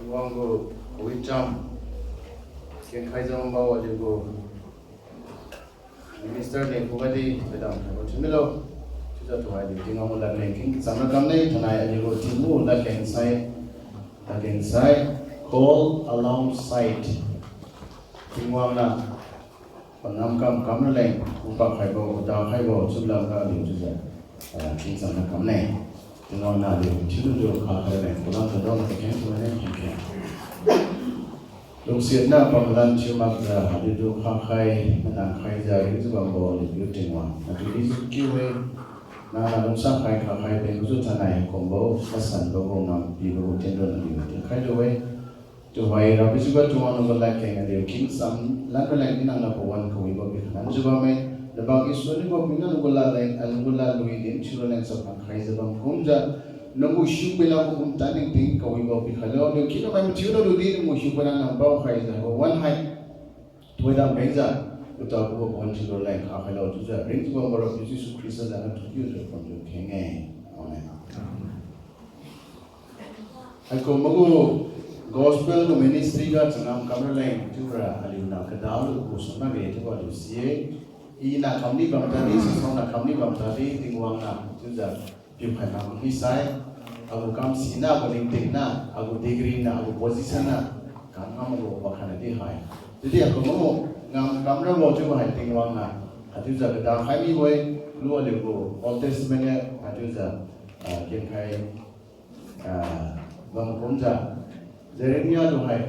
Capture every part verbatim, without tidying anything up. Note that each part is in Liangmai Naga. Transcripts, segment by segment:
Wang gu wicham, kenkhai jam bao aliu gu Minister ni khuga di, madam, khuga chumilo. Chiujiu tuhoi aliu Tingwang gu ladkeng king chamra kamne, thainai aliu gu theme gu ladkeng sai, ladkeng sai, call alongside. Tingwang niu panam kam kam raleng, upa khaibo, uda khaibo, chumlam ga aliu chiujiu, ah, king chamra kamne. Tingwang niu aliu thiulujiu kha khai raleng, kulam tadon kakeng thune, kakeng. Lungsiatna pamalan thiu makjiu, aliutu kha khai, mana khaijiu, ringjiu bambo aliu Tingwang. Natu di kiu-e, nangniu lungsa khai kha khai pengjiu thainai kumbo, masanbo gu ngam pibo gu tendon aliu tinkhai lu-e. Tuhoi Rapiu Tingwang nangbo ladkeng aliu king cham lan raleng di nangniu pawan kawibo pikhalanjiu bamme. Nabak Jesu nibo pina nanggu ladleng, nanggu ladlui din thiu raleng chapkhang khaijiu bam kumjiu, nanggu siu pila kum tanning ting kawibo pikhailo, aliu kinamai mathiu naludi nanggu siu pila nang pao khaijiu pawan hai. Thoidam bengjiu, uta kubo pawan thiu raleng kha khailo chiujiu, ringjiu bambo Rapiu Jesu Khrista zan natu kiujiu pamjiu kheng-e. Amen. Haikum magu gospel gu ministry ga changam kam raleng chiura aliu niu kadalo gu sumna ge chiubo aliu si-e. I niu kamni bam tadi, sasao niu kamni bam tadi, Tingwang niu chiujiu piukhai na gu misai, agu kam sina, agu ningtingna, agu degree na, agu position na, kam ngam gu wakhatna di hai. Chiudi haikum magu ngam kam rabo chiubo hai Tingwang niu, haichiujiu kada khai mibo-e, lu aliu gu Old Testament ga, haichiujiu, ah, kenkhai, ah, bam kumjiu, Jeremiah tu hai,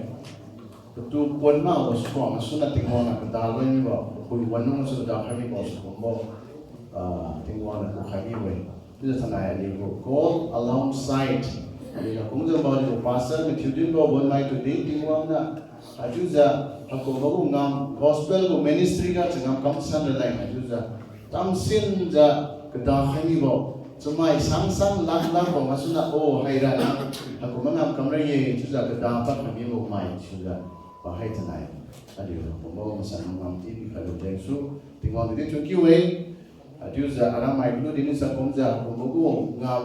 patu pon makbo suang, asuna Tingwang niu kada loi mibo, pui wan nung su kada khai mibo sukumbo, ah, Tingwang niu kukhai mibo-e. Chiujiu thainai aliu gu call alongside. Aliu niu kumjiu bam aliu gu pastor mathiu dinbo wan mai tu di Tingwang niu, haichiujiu, haikum magu ngam gospel gu ministry ga changam kam san raleng haichiujiu, tamsinjiu kada khai mibo, chamai sang sang lak lakbo masuna o haira na, haikum mangam kam ra ye chiujiu kada pakhai mibo mai chiujiu, pa hai thainai aliu kumbo masan ngam ti pikhai lu jengsu, Tingwang di di thiu kiu-e. Haichiujiu aramai lu di ni sa kumjiu haikum magu ngam,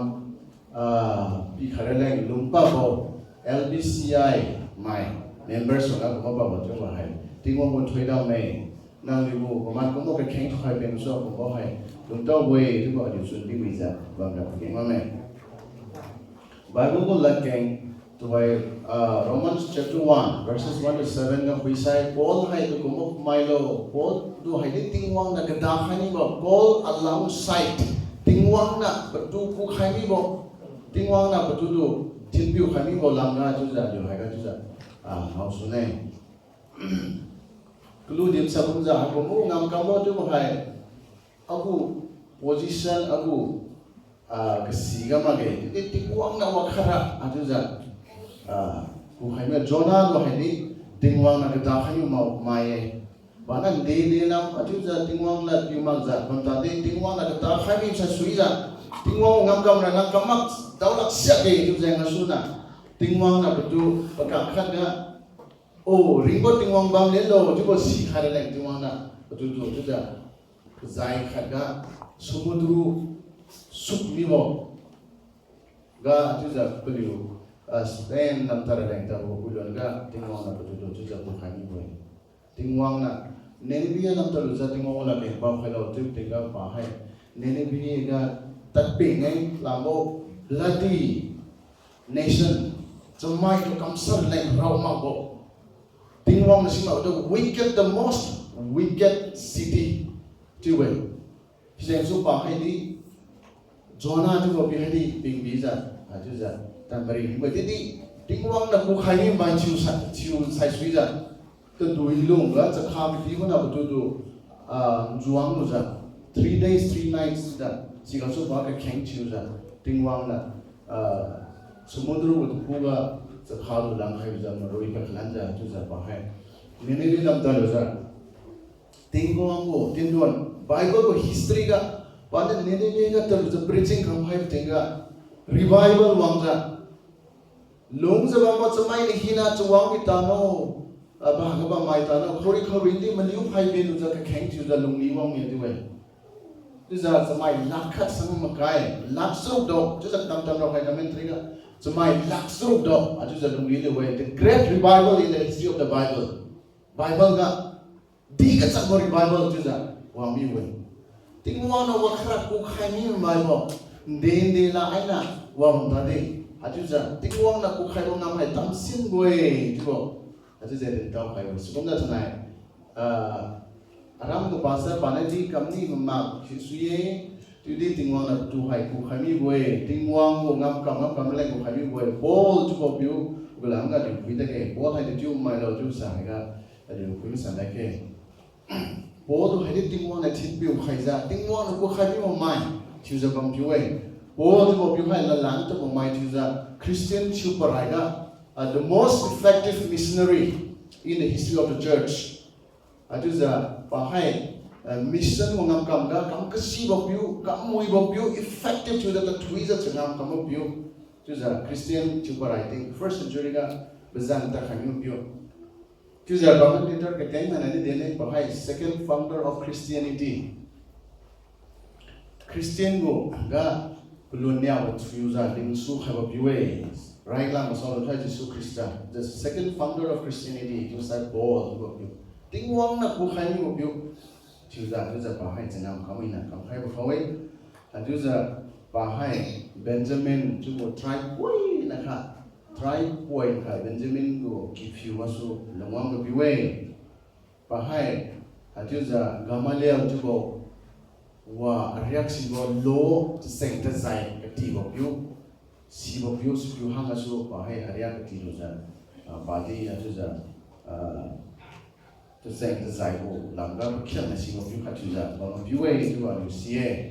ah, pikhai raleng lungpabo L B C I mai members wana kumbo pabo chiubo hai Tingwang gu thoidam-e. Nangliu gu paman kumbo kakheng thukhai pengsu kumbo hai lungtao-e chiubo aliu chun di wijiu bamra pageng bamme. Bible gu ladkeng tuhoi, ah, Romans chapter one, verses one to seven ga phuisai, Paul hai tu kumbo mailo, Paul tu haidi Tingwang niu kada khai mibo, call alongside, Tingwang niu patu kukhai mibo, Tingwang niu patu tu thinpiu khai mibo lamga chiujiu aliu haiga chiujiu, ah, ngaosune. Kalu dimsa kumjiu haikum magu ngam kambo chiubo hai, agu position agu, ah, kasiga makge, chiudi Tingwang niu wakhatra, haichiujiu, ah, kukhai mi Jonah tu haidi Tingwang niu kada khai mi ma mai-e. Pana nde ne lam, haichiujiu Tingwang lad piu makjiu bam tadi Tingwang niu kada khai mi sa suijiu, Tingwang ngam kam ra ngam kam mak daolak siakge chiujiu ngasuna, Tingwang niu patu pakak khatga, o, ringbo Tingwang bam lelo chiubo sikhai raleng Tingwang niu patu tu chiujiu, zai khatga, sumudru suk mibo ga chiujiu paliu, ah, Spain lamta raleng tabo puilon ga Tingwang niu patu tu chiujiu kukhai mibo-e. Tingwang niu Nineveh lamta lujiu Tingwang ladkeng pao khailo chiu tingga pa hai, Nineveh ga tadpeng-e, lambo bloody nation, chamai tu kamshat leng rao makbo, Tingwang niu simakbo tu wicked, the most wicked city chiu-e. Sijengsu pa haidi Jonah chiubo pi haidi pingbijiu, haichiujiu, tanmari mibo-e, chiudi Tingwang niu kukhai mi mai thiu sai, thiu saisuijiu, tadui lungga chakha mati gu niu patu tu, ah, njuang lujiu, three days, three nights da, sigasu pa kakheng thiujiu, Tingwang niu, ah, sumudru gu tukhuga chakha lu langkhaibojiu marui pakhalanjiu chiujiu pa hai Nineveh lamta lujiu, Tingwang gu tendon, Bible gu history ga, paniu Nineveh ga talujiu preaching kamkhaibo tingga, revival wangjiu, lungjiu bambo chamai ni hina chawang wi tano, ah, ba ga bammai tano, khaori khaoring di maliu phai belujiu kakheng thiujiu lungli wang mi chiu-e. Chiujiu chamai lakh khat sang makai, lakh charuk do, chiujiu tamtam raokhai commentary ga, chamai lakh charuk do, achiujiu lungwi liu-e, the great revival in the history of the Bible. Bible ga di kachangbo revival chiujiu wang mibo-e. Tingwang niu wa khara kukhai mi maibo, nde nde la aina wang tadi. Achiujiu Tingwang niu kukhaibo ngam hai tamsinbo-e chiubo. Achiujiu dintao khaibo. Sikumjiu thainai, ah, aram gu pastor paniu di kamni mamak sisui-e, chiudi Tingwang niu tuhai kukhai mibo-e, Tingwang gu ngamkam ngamkam leng kukhai mibo-e. Paul chiubo piu, gulam ga aliu phui tadge, Paul haidi chiu mailo chiusa haiga, aliu phui masan lakge. Paul tu haidi Tingwang niu thinpiu khaijiu, Tingwang niu kukhai mibo mai, thiujiu bampiu-e. Paul chiubo piu hai lalang tabo mai thiujiu, Christian thiu paraiga, ah, the most effective missionary in the history of the church. Achiujiu pa hai, ah, mission gu ngamkam ga kam kasibo piu, kam muibo piu, effective thiujiu tathuijiu changam kambo piu. Chiujiu Christian thiu parai ting first century ga pazan takhai mibo piu. Chiujiu commentator kateng nai nai di dene pa hai second founder of Christianity. Christian gu ga palun niabo thiujiu lingsu khaibo piu-e. Railang masao lu hai Jesu Khrista, the second founder of Christianity, chiusai Paul chiubo piu, Tingwang niu kukhai mibo piu. Chiujiu, chiujiu pa hai changam kamina kamkhaibo khao-e. Achiujiu pa hai Benjamin chiubo tribe puina kha, tribe poi kha Benjamin gu kiphiu gasu lungwang ga piu-e. Pa hai, achiujiu Gamaliel chiubo wa ariak sibo law taseng tazai katibo piu, sibo piu, sipiu hang gasu pa hai ariak katilujiu, ah, padi achiujiu, ah, taseng tazai gu lamga pakhiangna sibo piu khat chiujiu bam piu-e chiubo aliu si-e.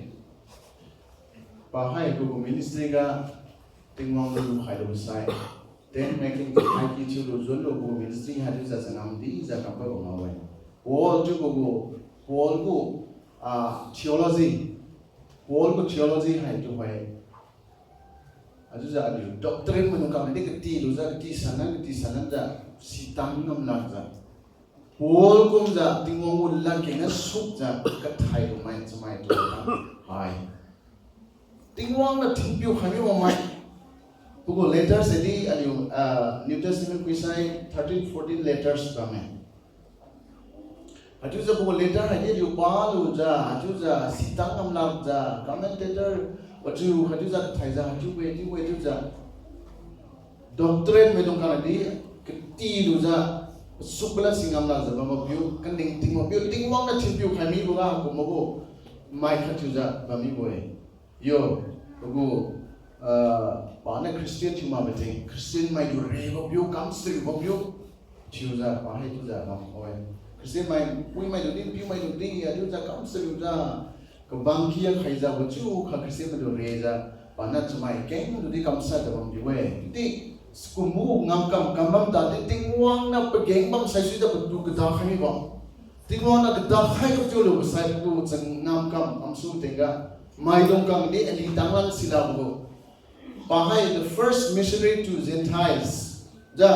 Pa hai pagu ministry ga Tingwang lu lukhai lu sai, tent making, hai ki thiulu zunlu gu ministry haichiujiu changam dijiu kampabo ngao-e. Paul chiubo gu, Paul gu, ah, theology, Paul gu theology hai chiu hai, achiujiu aliu doctrine maidung khang di katilujiu, kati sanan, kati sananjiu, sitang ngam lakjiu, Paul kumjiu Tingwang gu ladkeng ga sukjiu kathaibo mai chamai tu hai, Tingwang niu thinpiu khai mibo mai. Pagu letters haidi aliu, ah, New Testament phuisai thirteen, fourteen letters bamme. Haichiujiu pagu letter haidi aliu palujiu, haichiujiu sitang ngam lakjiu, commentator, wajiu haichiujiu kathaijiu, haichiu-e, chiu-e, chiujiu doctrine maidung khang di katilujiu, sukbala si ngam lakjiu bambo piu, kaningtingbo piu, Tingwang niu thinpiu khai miboga kumbo gu mai khat thiujiu bam mibo-e. Yo, pagu, ah, paniu Christian thiu makbo ting, Christian maitu rebo piu, kamsariubo piu, thiujiu pa hai chiujiu bambo-e. Christian mai, puimaitu di, piumaitu di, haichiujiu kamsariujiu, kabang kia khaijiu wajiukha Christian maitu rejiu, paniu chamai kengtu di kamshatjiu bambo-e. Di, sikumbo ngamkam kambam tadi Tingwang niu pageng bam saisuijiu patu kada khai mibo. Tingwang niu kada khai kachiulu sai patu changam kam kamsu tingga, maidung khang di ali tanglan silabo gu. Pa hai the first missionary to Gentiles. Jiu,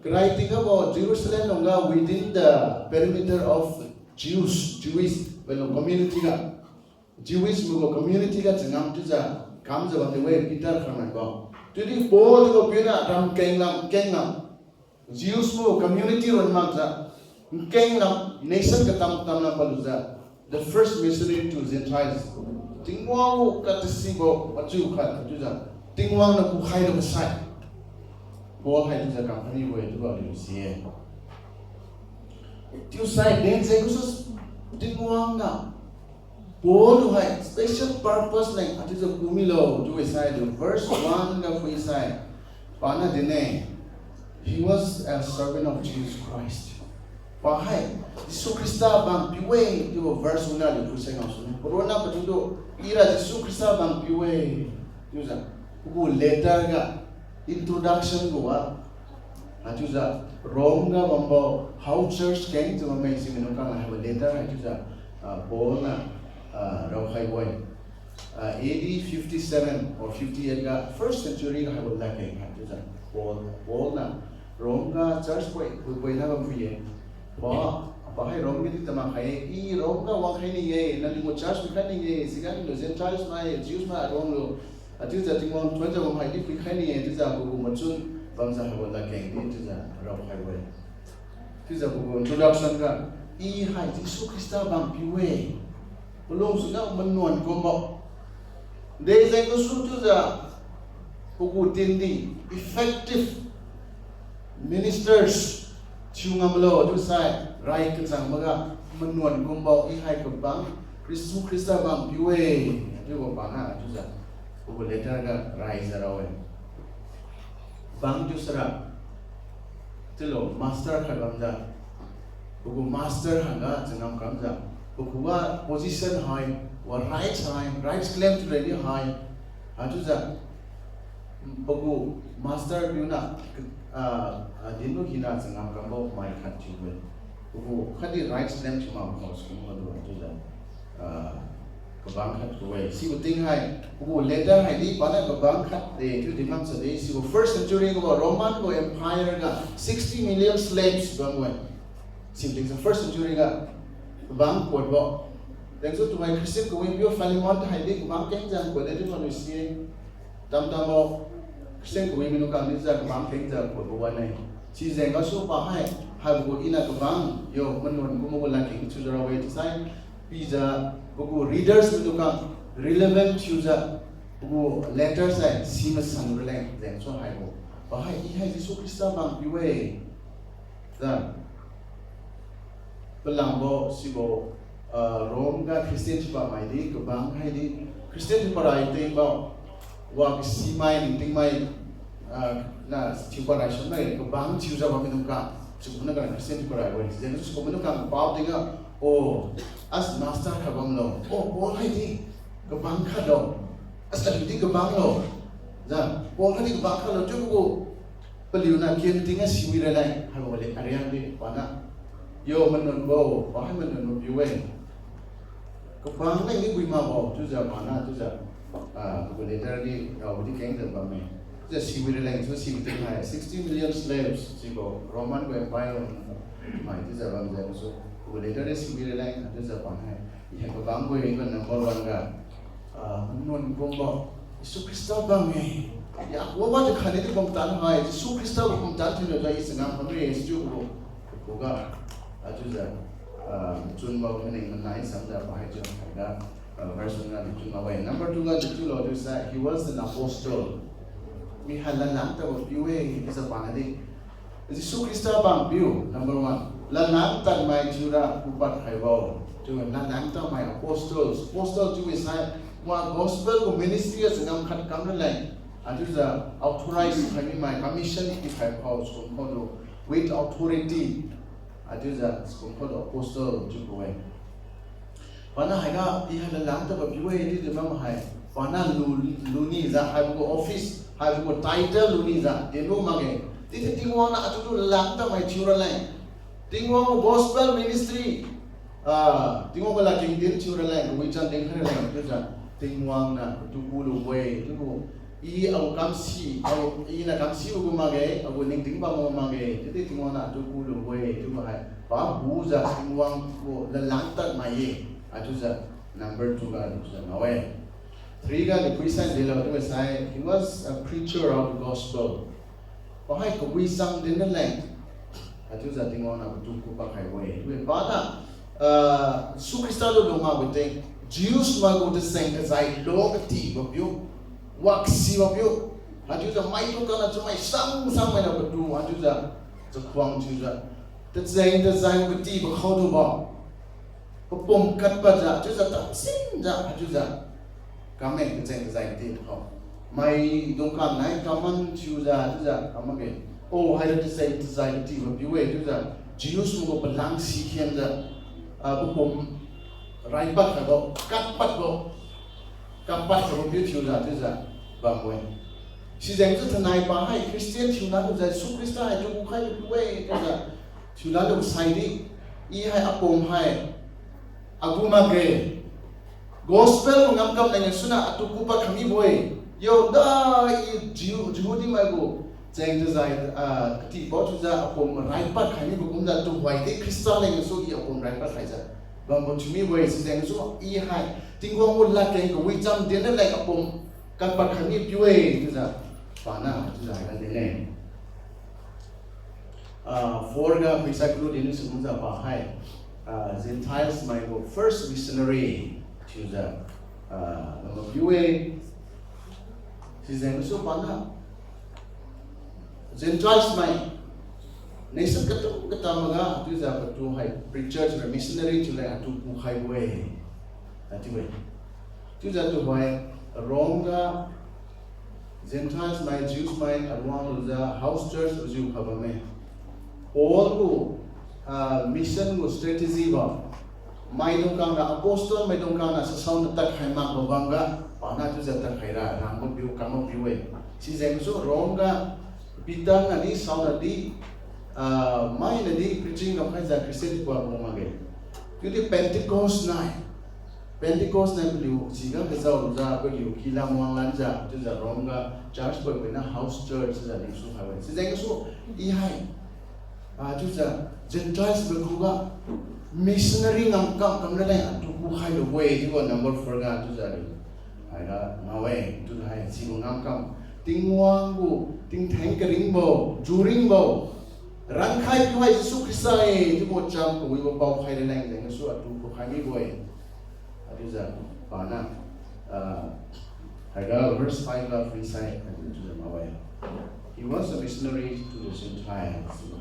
karai tingga bo Jerusalem lungga within the perimeter of Jews, Jewish, palu community ga. Jewish maigu community ga changam chiujiu kamjiu bamdi-e Peter kharmaibo. Chiudi Paul chiubo piuniu ram kenglam, kenglam. Jews maigu community ron makjiu, kenglam, nation katam tamlam palujiu, the first missionary to Gentiles. Tingwang gu katasibo wajiu khat chiujiu, Tingwang niu kukhai rabo sai, Paul hai chiujiu kam khanibo-e chiubo aliu si-e. Chiusai dense gasu Tingwang niu Paul tu hai special purpose leng haichiujiu ku milo chiu-e sai aliu verse one ga phuisai, paniu dinne, he was a servant of Jesus Christ. Pa hai Jesu Khrista bampiu-e chiubo verse one ga aliu phuisai ngaosune. Paronna patu tu, ira Jesu Khrista bampiu-e chiujiu, pagu letter ga introduction gu-a, haichiujiu Rome ga bambo hao church kengjiu bamme si maidung khang haibo letter haichiujiu, ah, Paul niu, ah, raokhaibo-e. Ah, A D fifty-seven or fifty-eight ga first century ga haibo ladkeng haichiujiu Paul, Paul niu Rome ga church poi, poi, poina bam phui-e. Pa, pa hai Rome ga di tamak khai-e, I Rome ga wangkhai ni-e, naliu gu church makhai ni-e, siga naliu Gentiles mai, Jews mai, Rome lu Achiujiu Tingwang thuonjiu bam haidi phuikhai ni-e, chiujiu pagu machun bamjiu haibo ladkeng di chiujiu raokhai-e. Chiujiu pagu introduction ga, I hai Jesu Khrista bampiu-e. Palung suna manuan kumbo. Dejeng gasu chiujiu pagu tindi effective ministers thiu ngamlo chiusai rai kachangboga manuan kumbo I hai kabang Jesu Khrista bampiu-e. Chiubo pana chiujiu pagu letter ga raijiu rao-e. Bang chiu sara, chiulo master khat bamjiu, pagu master haiga changam kamjiu, pagu wa position hai, wa rights hai, rights claim thiu radi hai, haichiujiu pagu master piuna, ah, ah, dinbo hina changam kambo mai khat thiu-e. Pagu khatdi rights claim thiu mak khao sum madu chiujiu, ah, kabang khat thiu-e. Sibo ting hai, pagu letter haidi pana kabang khat de chiu dinmam sadi, sibo first century ga Roman gu empire ga sixty million slaves bam-e. Sibo ting sa first century ga kabang kuatbo. Dengsu tuhai Christian kawibo Philemon haidi kabang kengjiu kuat de chiu ma lui si-e. Tamtambo Christian kawi miniu kang dijiu kabang kengjiu kuatbo wan-e. Sijeng gasu pa hai, haibo gu iniu kabang yo manuan kumbo gu ladkeng chiujiu rao-e chiusai, pijiu pagu readers miniu kang relevant thiujiu pagu letter sai si masan raleng jengsu haibo, pa hai I hai Jesu Khrista bampiu-e. Jiu palangbo sibo, ah, Rome ga Christian thiupa maidi kabang haidi Christian thiupa rai tingbo, wa kasimai ningtingmai, ah, na thiupa rai sumai kabang thiujiu bam miniu kang, chiu kumna kang Christian thiupa rai wan. Jengsu sikum miniu kang pao tingga, oh, as master khat bamlo, oh, Paul haidi kabang khatlo, as aliudi kabanglo, jiu Paul haidi kabang khatlo chiubo gu paliuniu ken tingga siwi raleng haibo le ariang di pana, yo manuanbo, pa hai manuanbo piu-e. Kabang leng di wi makbo chiujiu pana chiujiu, ah, pagu letter di raodi kengjiu bamme. Chiujiu siwi raleng su siwi ting hai sixty million slaves chiubo Roman gu empire mai chiujiu bamjiu su pagu letter di siwi raleng chiujiu pana hai, I hai kabang gu number one ga, ah, manuan kumbo Jesu Khrista bam-e. Ya, wa wa de khatdi pumtan hai Jesu Khrista gu pumtan thiulo jiu I changam kamre sichiubo khuga, ah, chiujiu, ah, chunbo maning manai samjiu pa haichiu haiga, ah, verse one ga di chun ngao-e. Number two ga di chiulo chiusai, he was an apostle. Mi hai ladlang tadbo piu-e chiujiu pana di Jesu Khrista bampiu, number one. Ladlang tadmai thiura kupad khaibo. Chiu ladlang tadmai apostles. Apostle chiu wi sai, wa gospel gu ministry ga changam khat kam raleng, haichiujiu authorize khai mimai, commission pikhai khao sikum khudu, with authority. Haichiujiu sikum khudu apostle chiubo-e. Pana haiga I hai ladlang tadbo piu-e chiudi bam hai, pana lu, lunijiu haibo gu office, haibo gu title lunijiu dinlu makge. Chiudi Tingwang niu atu tu ladlang tadmai thiu raleng, Tingwang gu gospel ministry, ah, Tingwang gu ladkeng din thiu raleng, kawicham din khai raleng chiujiu Tingwang niu patu kulu-e chiubo, I agu kamsi, agu, Iniu kamsibo gu makge, agu ningting bambo makge, chiudi Tingwang niu atu kulu-e chiubo hai, pabujiu Tingwang gu ladlang tadmai ye. Haichiujiu number two ga chiujiu ngao-e. Three ga di phuisai delo chiubo sai, he was a preacher of the gospel. Pa hai kawicham din raleng, haichiujiu Tingwang niu patu kupad khaibo-e. Chiubo pana, ah, Jesu Khrista lu lung makbo ting, Jews mai gu tacheng-tajai lo katibo piu, waksibo piu, haichiujiu maitu kana chamai sang sangmai niu patu, haichiujiu chakhuang thiujiu, tacheng-tajai katibo khaotubo papum katpadjiu, chiujiu tamsinjiu, haichiujiu kamme tacheng-tajai katibo khao. Maidung khang nai common thiujiu, chiujiu kam makge. O, haira tacheng-tajai katibo piu-e chiujiu, Jews mai gu palang sikhenjiu, ah, papum raipad khaibo, katpadbo, katpad khaibo piu thiujiu, chiujiu bambo-e. Sijengsu thainai pa hai Christian thiu lalujiu Jesu Khrista hai tu kukhai piu-e chiujiu thiu lalu saidi, I hai apum hai agu makge. Gospel gu ngamkam leng suna atu kupad khai mibo-e. Yo da I Jew, Jehudi mai gu cheng-tajai, ah, katibo thiujiu apum raipad khai mibo kumjiu tuhoi di Khrista leng su I apum raipad khaijiu bambo thiu mibo-e. Sijengsu I hai Tingwang gu ladkeng kawicham din raleng apum Kapa khani piu-e chiujiu, pana chiujiu haiga dinne. Ah, four ga pisa kulu din sumjiu pa hai, ah, Gentiles mai gu first missionary chiujiu, ah, nama piu-e. Sijeng gasu pana Gentiles mai nation katu kata maga chiujiu patu hai preacher chiu missionary chiu leng atu kukhaibo-e. Atu-e. Chiujiu tuhoi Rome ga Gentiles mai, Jews mai, aruang lujiu house church ajiu kha bamme. Paul gu, ah, mission gu strategy ba, maidung khangna, apostle maidung khangna sasaona tadkhai makbo bamga, pana chiujiu tadkhaira rangbo piu, kambo piu-e. Sijeng gasu Rome ga Peter nadi, saonadi, ah, mainadi preaching kamkhaijiu Christian kua bung makge. Chiudi Pentecost nai, Pentecost nai paliu siga kajao lujiu paliu kilam wanglanjiu chiujiu Rome ga church poi-poina house church chiujiu lingsu khai-e. Sijeng gasu i hai, ah, chiujiu Gentiles mai khuga missionary ngamkam kamra leng atu kukhai lubo-e chiubo number four ga chiujiu aliu haiga ngao-e. Chiu hai sibo ngamkam Tingwang gu tingtheng karingbo, juringbo, rankhai piu hai Jesu Khrista-e chiubo cham kawibo paokhai raleng jeng gasu atu kukhai mibo-e. Achiujiu pana, ah, haiga verse five ga phuisai, achiujiu ngao-e. He was a missionary to the Gentiles.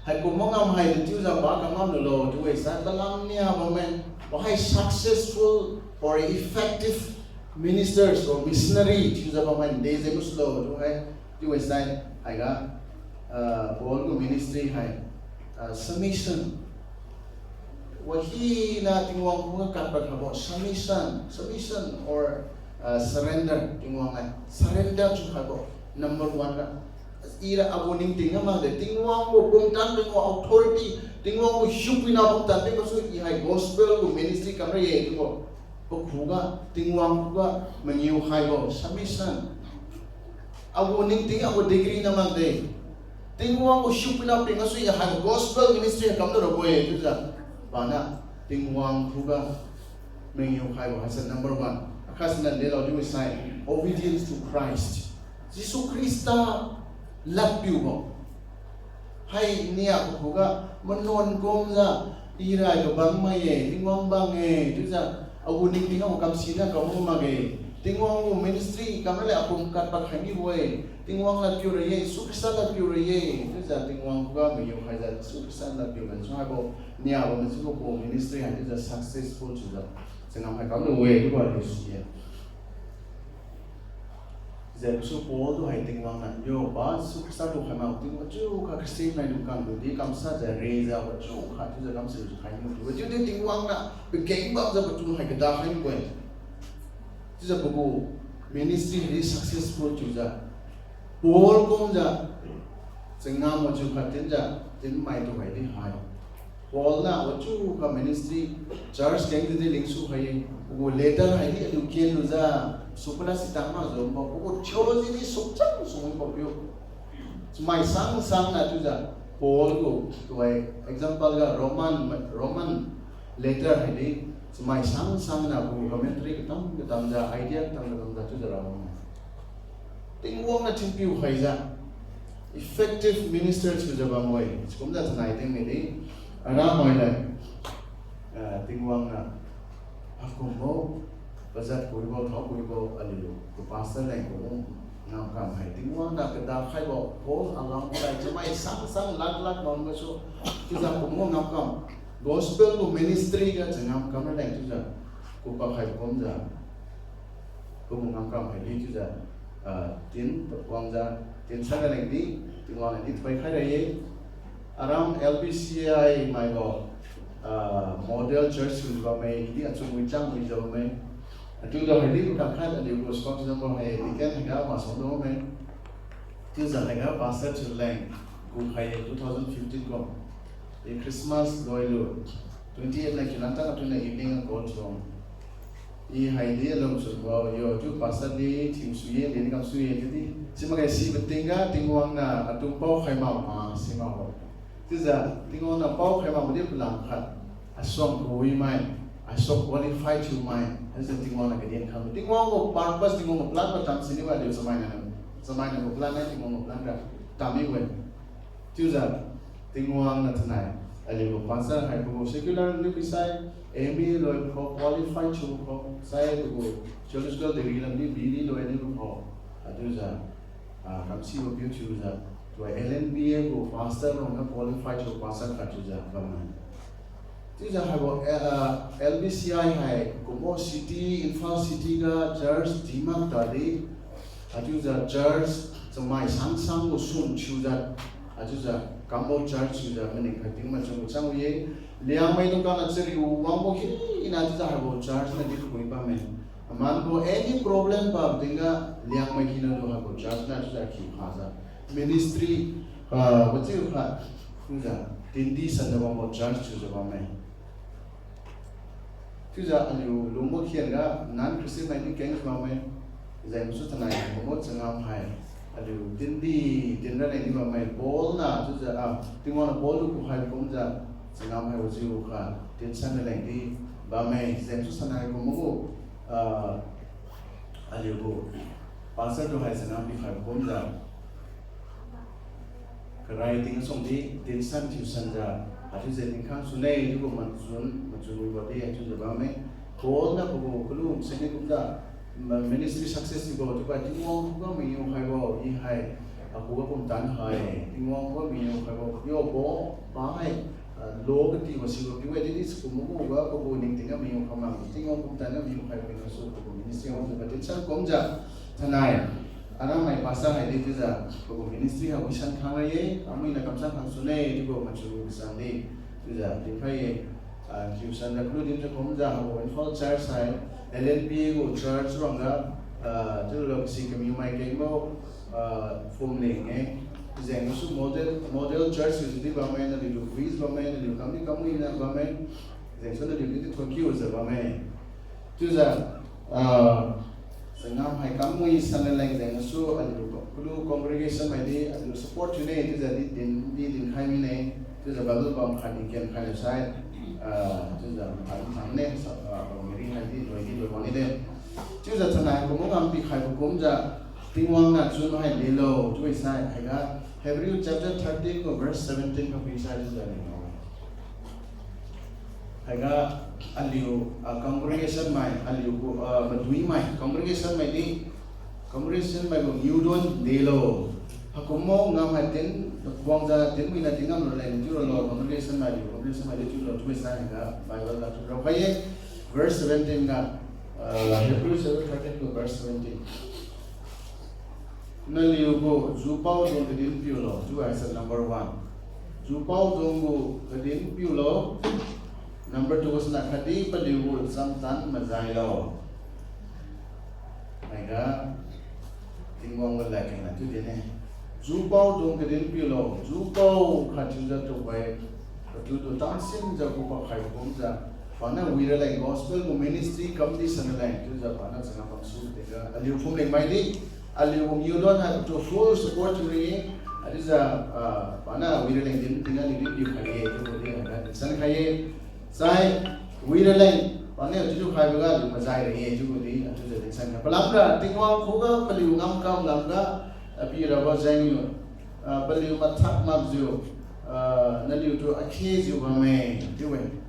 Haikumbo ngam hai chiujiu pa kangam lulo chiu-e sai palam nia bamme, pa hai successful or effective ministers or missionary chiujiu bammai de jeng masulo chiu hai, chiu-e sai, haiga, ah, Paul gu ministry hai, ah, submission. Wahina Tingwang khuga kadpad khaibo submission, submission or, ah, surrender, Tingwang hai surrender thiu khaibo number one ga. Ira agu ningting ga makde, Tingwang gu pumtan tingwang authority, Tingwang gu hiupuina pumtan tingwang gasu i hai gospel gu ministry kamra ye chiubo. Pakhuga, Tingwang khuga mangiu khaibo submission. Agu ningting, agu degree na makde. Tingwang gu hiupuina ping gasu i hai gospel ministry kamlu rabo-e chiujiu, pana Tingwang khuga mangiu khaibo haise number one. Akhat siniu delo chiu sai, obedience to Christ. Jesu Khrista ladpiubo. Hai nia khuga manuan kumjiu, ira ga bang mai-e, Tingwang bang-e chiujiu, agu ningting ga kam siniu kam makge. Tingwang gu ministry kamra leng apum kadpad khai mibo-e. Tingwang ladpiu ra ye, Jesu Khrista ladpiu ra ye chiujiu Tingwang khuga mangiu khaijiu Jesu Khrista ladpiu ben su haibo, niabo majibo gu ministry hai chiujiu successful chiujiu changam hai kamlu-e chiubo aliu si-e. Jengsu Paul tu hai Tingwang niu yo pa Jesu Khrista tu khai mak ting achiukha Christian maidung khangtu di kamsajiu rejiu achiukha chiujiu kamsijiu khai niu chiubo chiudi Tingwang niu pageng bamjiu patu hai kada khai niu-e. Chiujiu pagu ministry hai successful chiujiu Paul kumjiu changam achiukha tinjiu tinmai tu hai di hai Paul niu achiukha ministry, church keng di lingsu hai-e, pagu letter hai di aliu ken lujiu, sukula sitang makjiu bambo, pagu theology di sukchang sukbo piu. Chamai sang sang niu chiujiu, Paul gu, tuhoi example ga Roman, Roman letter hai di, chamai sang sang niu pagu commentary katam katamjiu, idea katam katamjiu chiujiu ra bambo. Tingwang niu thinpiu khaijiu, effective minister thiujiu bambo-e. Sikumjiu thainai tingmidi, aramai leng, ah, Tingwang niu, akumbo, pajat kuibo, thao kuibo, aliu gu pastor leng kumbo ngamkam hai Tingwang niu kada khaibo, Paul along sai chamai sang sang lak lak bam gasu, chiujiu kumbo ngamkam, gospel gu ministry ga changam kam raleng chiujiu, kupa khai kumjiu, kumbo ngamkam hai di chiujiu, ah, tin wangjiu, tin sai raleng di, Tingwang niu di thoi khai ra-e. Aram L B C I maibo, ah, model church thiujiu bamme, di achun wichang wijiu bamme. Achiujiu hai di kakhat aliu gu spokesman hai deacon haiga masuangjiu bamme. Chiujiu haiga pastor thiu leng kukhai-e two thousand fifteen kum. I Christmas loilu, twenty eight na kilan tang atun na evening a call thiu. I hai di alung chunbo yo chiu pastor di thiu sui-e, di kam sui-e chiudi, simakge sibo tingga Tingwang niu atu pao khai mak ma simakbo. Chiujiu Tingwang niu pao khai makbo di palam khat, asuang kawimai, I so qualified thiumai, haise Tingwang niu kadin kham. Tingwang gu purpose, Tingwang gu plan matam siniu aliu chamaina, chamaina gu plan hai, Tingwang gu plan ra tamibo-e. Chiujiu Tingwang niu thainai aliu gu pastor hai pagu secular niu bisai, M A loi kho, qualified thiu kho, sai pagu theological degree lam di B D loi niu kho. Achiujiu, ah, kamsibo piu thiujiu, tua L N B A gu pastor rongga qualified thiu pastor khat thiujiu bamme. Chiujiu haibo, eh, ah, L B C I hai kumbo city, Imphal city ga church dimak tadi, achiujiu church chamai sangsang gu sun thiujiu, achiujiu kambo church thiujiu maning khat tingma chang chang ye, Liangmai dungkang na chariu wangbo hina chiujiu haibo church na di phui bamme. Amanbo any problem pa tingga Liangmai hina lu haibo church na chiujiu khiukhajiu ministry, ah, wachiu kha, chiujiu tindi sanjiu bambo church thiujiu bamme. Chiujiu aliu lungbo khen ga non-Christian mai di keng bamme. Jengsu thainai kumbo changam hai aliu tindi, tinra leng di bamme. Paul na chiujiu, ah, Tingwang niu Paul tu kukhai kumjiu changam hai wajiu kha tinsan na leng di bamme. Jengsu thainai kumbo gu, ah, aliu gu pastor tu hai changam pikhai kumjiu karai ting song di tinsan thiusanjiu, achiujiu tingkhang sune chiubo machun, machun wibo di achiujiu bamme. Paul na pagu kalu sini kumjiu, ma-, ministry success thiubo chiubo Tingwang khuga mangiu khaibo, i hai, akhuga kumtan hai, Tingwang khuga mangiu khaibo, yo bo, pa hai, ah, lo katibo sibo piu-e, didi sikum magu ga pagu ningting ga mangiu khamang, Tingwang kumtan ga mangiu khaibo gasu pagu ministry wangjiu katinsan kumjiu, thainai anahmai pastor hai di chiujiu pagu ministry ha wisan khang ra ye, amui na kamsan khang sune chiubo machun wi kasang di chiujiu dinkhai ye. Ah, thiusanjiu kalu dinjiu kumjiu habo Imphal church hai L N B A gu church ruangga, ah, chiulo si kamiumai kengbo, ah, phumling e. Jengsu model, model church si di bamme, naliu quiz bamme, naliu kamdi kamwina bamme. Jengsu naliu di thonkiujiu bamme. Chiujiu, ah, changam hai kamwi sanna leng jengsu aliu kalu congregation mai di aliu support thiune, chiujiu di din, di dinkhai mine, chiujiu Bible bam khat di ken khai lasai, ah, chiujiu mathangthang ne, sa-, ah, bam miri hai di loi di loi wang ni de. Chiujiu thainai kumbo ngam pikhaibo kumjiu, Tingwang niu chun hai lelo chiu sai, haiga Hebrew chapter thirteen gu verse seventeen ga pi sai chiujiu lelo. Haiga aliu, ah, congregation mai, aliu gu, ah, maduimai, congregation mai di, congregation mai gu niudon delo. Haikumbo ngam hai tin, kuangjiu tin mina tin ngam raleng chiu ralo, congregation mai di, congregation mai di chiulo chiu sai haiga Bible ga chiu raokhai ye, verse seventeen ga, ah, Hebrew chapter thirteen gu verse seventeen. Naliu gu jupaodung kadin piulo, chiu haise number one. Jupaodung gu kadin piulo, number two sina khatdi paliu gu chamtan mazailo. Haiga Tingwang gu ladkeng na chiu dinne. Jupaodung kadin piulo, jupao khat thiujiu tuhoi, patu tu tangsinjiu gu pakhai kumjiu, paniu wiraleng gospel gu ministry kamdi sanna leng chiujiu paniu changam bamsu tingga aliu phumling mai di, aliu gu niudon hai patu full support thiu ri-e, chiujiu, ah, paniu wiraleng din tingga aliu di piukhai ye chiubo di haiga dinsan khai ye. Sai, wiraleng paniu chiujiu khaiboga aliu mazai ra-e chiubo di chiujiu dinsan khai. Palamra Tingwang khuga paliu ngamkam lamga, ah, pirabo jengniu, ah, paliu mathak makjiu, ah, naliutu akhejiu bamme chiu-e.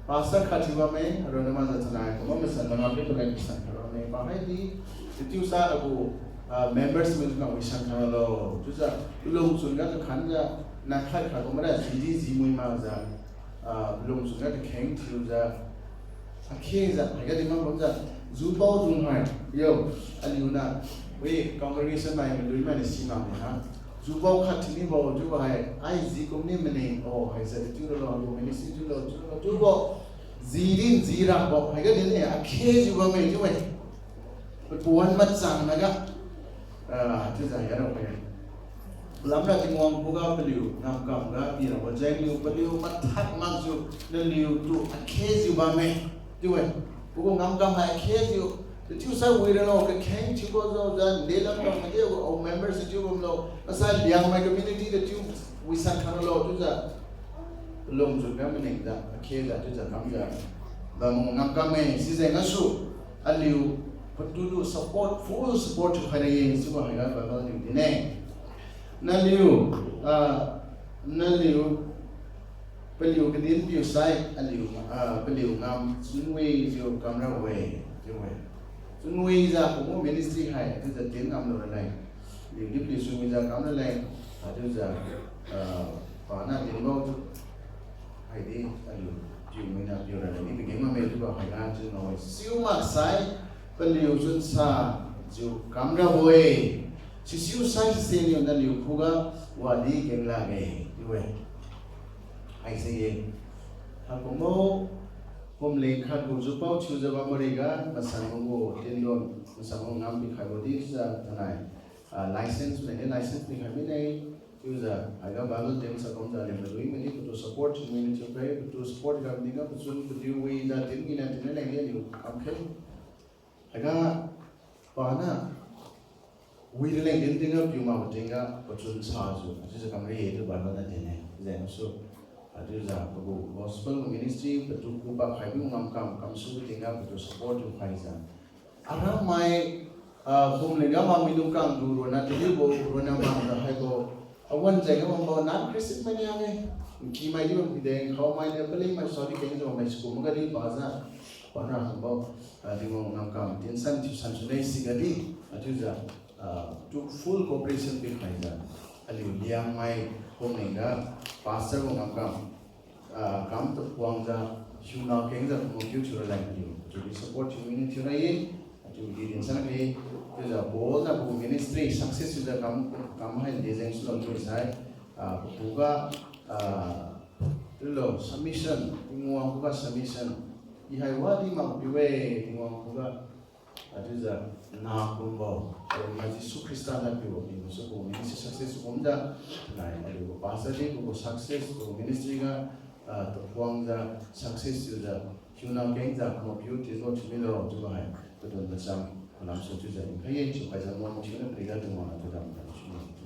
Pastor khat thiu bamme, aronna maza thainai kumbo masan mangam di paleng masan kha bamme. Pahai di, chiu sai agu, ah, members maidung ga wisan kha lo. Chiujiu lungchun ga kakhanjiu, nakhat khat kumra jidi jimui makjiu, ah, lungchun ga kakheng thiujiu, akhejiu haiga di mak bamjiu, jupaodung hai yo, aliu na, wi congregation mai madui mainiu simak ne ha. Jupao khat thiunibo chiubo hai, ai ji kumni mane, o haise chiu ralo, aliu ministry chiulo, chiulo, chiubo. Ji din ji rabo haiga din ne, akhejiu bamme chiu-e. Papuan machang naga, ah, chiujiu haiga raokhai. Palamra Tingwang khuga paliu ngamkam ga pirabo jengniu paliu mathak makjiu naliutu akhejiu bamme chiu-e. Pagu ngamkam hai akhejiu, chiu sai wiralo kakheng thiubo jiujiu ndelam kam madi agu members chiu bamlo, asai Liangmai community ga chiu wisan kha ralo chiujiu lungchun ga maningjiu akhejiu chiujiu kamjiu bam ngamkam-e, sijeng gasu aliu patu tu support, full support thiukhai ra ye, chiubo haiga Bible niu din-e. Naliu, ah, naliu, paliu kadin piu sai, aliu, ah, paliu ngam chunwijiu kamrabo-e, chiu-e. Chunwijiu kumbo ministry hai chiujiu din ngamlu raleng, aliudi paliu chunwijiu kamraleng, ah, chiujiu, ah, pana dinbo haidi aliu piu mina piu raleng di pageng bamme chiubo haiga chiu ngao-e. Siu maksai paliu chunsajiu kamrabo-e. Sisiu sai sisiniu naliu khuga wadi geng lakge chiu-e. Haise ye. Haikumbo phumling khatgu jupao thiujiu bambo riga masanbo gu tendon, masanbo ngam pikhaibo dijiu tanai, ah, license mane, license pikhai mine. Chiujiu haiga Bible din sa kumjiu aliu madui madi patu support thiu mine thiukhai, patu support ga tingga pachun padiu wijiu din mina din raleng di aliu kamkhai. Haiga pana wi raleng din tingga piu makbo tingga pachun sajiu chiujiu kamra ye chiu Bible niu din-e. Jengsu, ah, chiujiu pagu gospel ministry patu khupa khaibo ngamkam kamsubo tingga patu support thiukhaijiu aramai, ah, phumling ga makmidung kangtu ronna taliubo, ronna makjiu haibo, awan jengga bambo non-Christian mainiu-e. Nkimai di bam pideng, khaomai niu palingmai saodi kengjiu bammai sikum ga di pajiu, pana kumbo, ah, Tingwang ngamkam tinsan thiusan sune sigadi, ah, chiujiu, ah, tu full cooperation pikhaijiu, aliu Liangmai phumling ga pastor gu ngamkam, ah, kam taphuangjiu, hiuna kengjiu promote thiu thiu raleng aliu, chiudi support thiu mine thiura ye, chiudi dinsan khe, chiujiu Paul niu pagu ministry success thiujiu kam, kam hai di jeng sulam thiu sai, ah, pagu ga, ah, chiulo submission, Tingwang khuga submission, i hai wadi makpiu-e, Tingwang khuga, ah, chiujiu na kumbo, aliu ma Jesu Khrista niu pibo, pibo su pagu ministry success kumjiu, nai aliu gu pastor di pagu success, pagu ministry ga, ah, taphuangjiu success thiujiu, hiuna kengjiu promote thiu thiulo chiu milo chiubo hai, padun pacham, palamsu chiujiu dinkhai ye, chiu khaijiu nuan thiuniu pariga Tingwang niu thiudam kha sune chiu.